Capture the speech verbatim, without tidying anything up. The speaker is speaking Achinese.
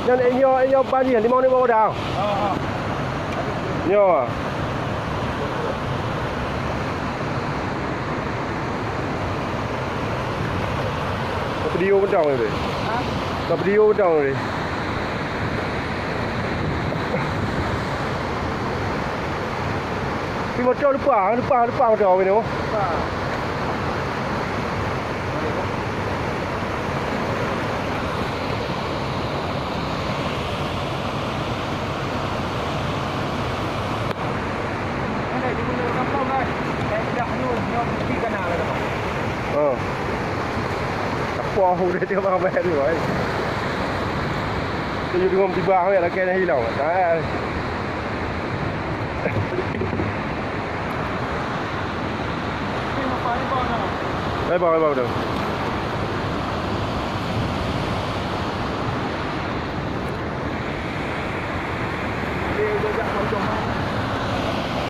Nyan inyoe, inyoe ban jih limong ribu dah. Nyoe. Video beutong ni. Video beutong ni. Tapi motor lupa, lupa, lupa motor ni. Oh. Apa udah dia bang bayar tu, ai? Dia jadi ngom tiba, ai, lagi nak hilang. Ah. Bye bye, bye bye.